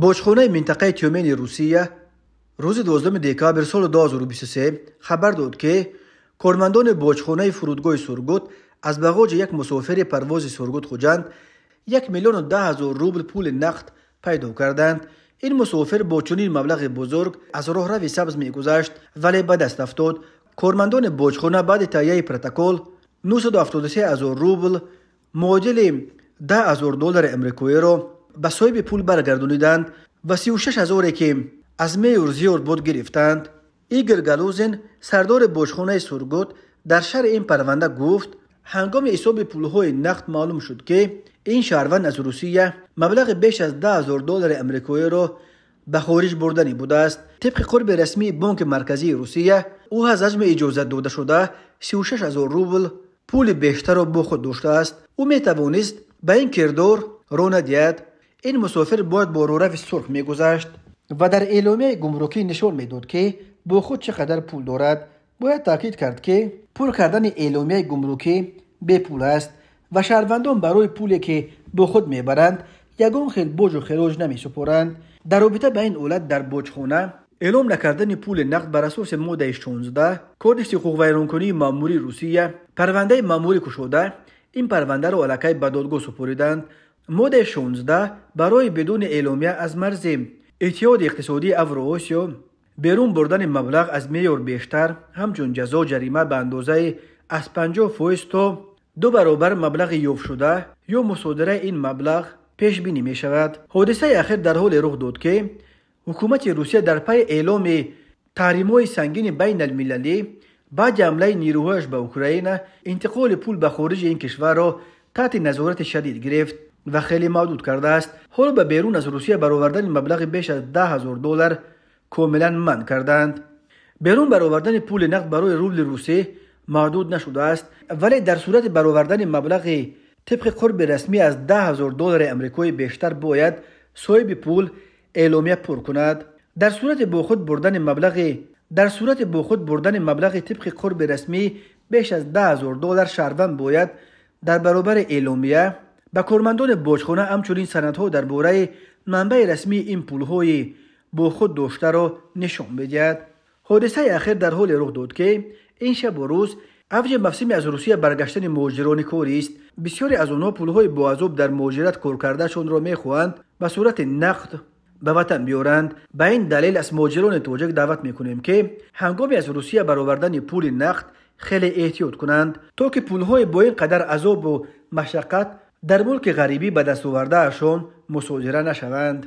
Боҷхонаи минтақаи Тюмени Русия рӯзи 12 декабр соли 2023 хабар дод, ки кормандони боҷхонаи фурудгоҳи Сургут аз бағоҷи як мусофири парвози Сургут-Хуҷанд 1 миллиону 10 ҳазор рубл пули нақд пайдо карданд. Ин мусофир бо чунин маблағи бузург аз роҳрави сабз мегузашт, вале ба даст афтод. Кормандони боҷхона баъди таҳияи протокол 973 ҳазор рубл муодили 10 ҳазор доллари амрикоиро ба соҳиби пул баргардониданд ва 36 ҳазоре, ки аз меъёр зиёд буд, гирифтанд. Игор Галузин, сардори боҷхонаи Сургут, дар шарҳи ин парванда гуфт: ҳангоми ҳисоби пулҳои нақд маълум шуд, ки ин шаҳрванд аз Русия маблағи беш аз 10 ҳазор доллари амрикоиро ба хориҷ бурданӣ будааст. Тибқи қурби расмии Бонки Марказии Русия, ӯ аз ҳаҷми иҷозат додашуда 36 ҳазор рубл пули бештарро бо худ доштааст. Ӯ метавонист ба ин кирдор роҳ надиҳад. Ин мусофир бояд бо роҳрави сурх мегузашт ва дар эъломияи гумрукӣ нишон медод, ки бо худ чӣ қадар пул дорад. Бояд таъкид кард, ки пур кардани эъломияи гумрукӣ бепул аст ва шаҳрвандон барои пуле, ки бо худ мебаранд, ягон хел боҷу хироҷ намесупоранд. Дар робита ба ин ҳолат дар боҷхона эълом накардани пули нақд бар асоси моддаи 16 Кодекси ҳуқуқвайронкунии маъмурии Русия парвандаи маъмурӣ кушода, ин парвандаро аллакай ба додгоҳ супориданд. Моддаи 16 барои бидуни эъломия аз марзи Иттиҳоди иқтисодии Авроосиё берун бурдани маблағ аз меъёр бештар ҳамчун ҷазо ҷарима ба андозаи аз 50% то 2 баробар маблағи ёфтшуда ё мусодираи ин маблағ пешбинӣ мешавад. Ҳодисаи ахир дар ҳоле рух дод, ки ҳукумати Русия дар пайи эъломи таҳримҳои сангини байналмилалӣ баъди ҳамлаи нерӯҳояш ба Украина интиқоли пул ба хориҷи ин кишварро таҳти назорати шадид гирифт ва хеле маҳдуд кардааст. Ҳоло ба берун аз Русия баровардани маблағи беш аз 10 ҳазор доллар комилан манъ карданд. Берун баровардани пули нақд барои рубли русӣ маҳдуд нашудааст, вале дар сурати баровардани маблағи тибқи қурби расмӣ аз 10 ҳазор доллари амрикоӣ бештар бояд соҳиби пул эъломия пур кунад. Дар сурати бо худ бурдани маблағи тибқи қурби расмӣ беш аз 10 ҳазор доллар шаҳрванд бояд дар баробари эъломия ба кормандони боҷхона ҳамчунин санадҳо дар бораи манбаи расмии ин пулҳои бо худ доштаро нишон бидиҳад. Ҳодисаи ахир дар ҳоле рух дод, ки ин шабу рӯз авҷи мавсими аз Русия баргаштани муҳоҷирони корист. Бисёре аз онҳо пулҳои боазоб дар муҳоҷират коркардаашонро мехоҳанд ба сурати нақд ба ватан биёранд. Ба ин далел аз муҳоҷирони тоҷик даъват мекунем, ки ҳангоми аз Русия баровардани пули нақд хеле эҳтиёт кунанд, то ки пулҳои бо ин қадар азобу машаққат дар мулки ғарибӣ ба даст овардаашон мусодира нашаванд.